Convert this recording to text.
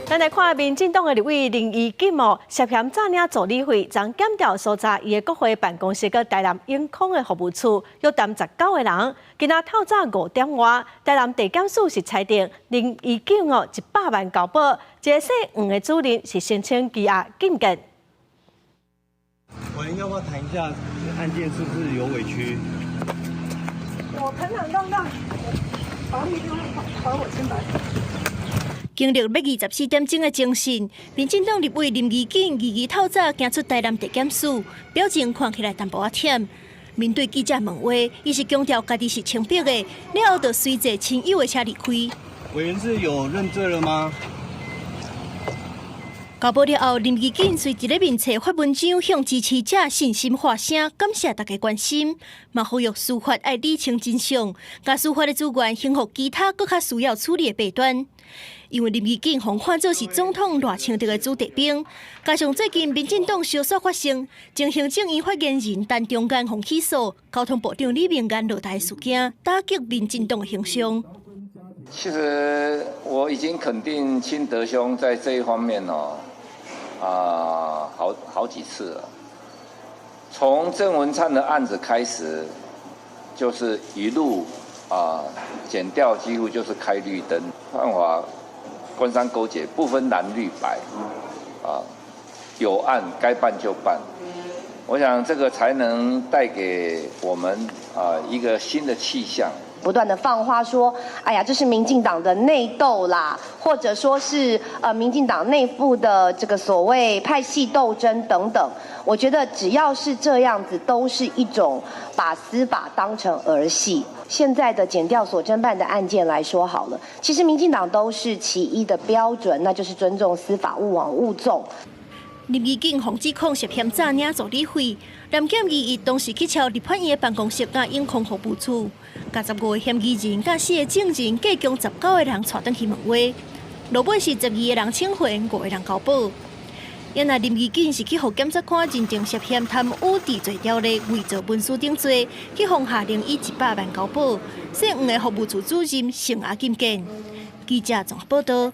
咱來看民進黨的立委林宜錦哦，涉嫌詐領助理費，昨檢調搜查伊的國會辦公室佮台南永康的服務處，約談19個人。今仔透早5點外，台南地檢署是裁定林宜錦哦100萬交保，一个姓黃的主任是申請羈押禁見。喂，要不要談一下案件是不是有委屈？我坦坦蕩蕩，法律就會還我清白。經歷欲24點鐘的偵訊，民進黨立委林宜錦二二透早行出台南地檢署，表情看起來淡薄仔忝。面對記者問話，伊是強調家己是清白的，了後就隨坐親友的車離開。委員是有認罪了嗎？交保了後，林宜錦隨佇咧面冊發文章，向支持者信心發聲，感謝大家關心，嘛呼籲司法愛理清真相，共司法的資源還予其他閣較需要處理的弊端。因為林宜錦予看做是總統賴清德的子弟兵，加上最近民進黨燒紲發生前行政院發言人陳忠干予起訴，交通部長李明彥落台事件，打擊民進黨的形象。其實我已經肯定清德兄在這一方面哦，啊，好好幾次了。從鄭文燦的案子開始，就是一路啊，檢調幾乎就是開綠燈，犯法官商勾結，不分藍綠白，啊，有案該辦就辦。我想這個才能帶給我們啊一個新的氣象。不斷的放話說，哎呀，這是民進黨的內鬥啦，或者說是民進黨內部的這個所謂派系鬥爭等等。我覺得只要是這樣子，都是一種把司法當成兒戲。現在的檢調所偵辦的案件來說好了，其實民進黨都是其一的標準，那就是尊重司法，勿枉勿縱。林宜錦予指控涉嫌詐領助理費，南檢21當時去抄立法院的辦公室佮永康服務處，共15個嫌疑人佮四個證人，計共19個人帶轉去問話。落尾是12個人請回，五個人交保。原來林宜錦是去予檢察官認定涉嫌貪污治罪條例偽造文書等罪，去予下令以100萬交保。姓黃的服務處主任聲押禁見。記者綜合報道。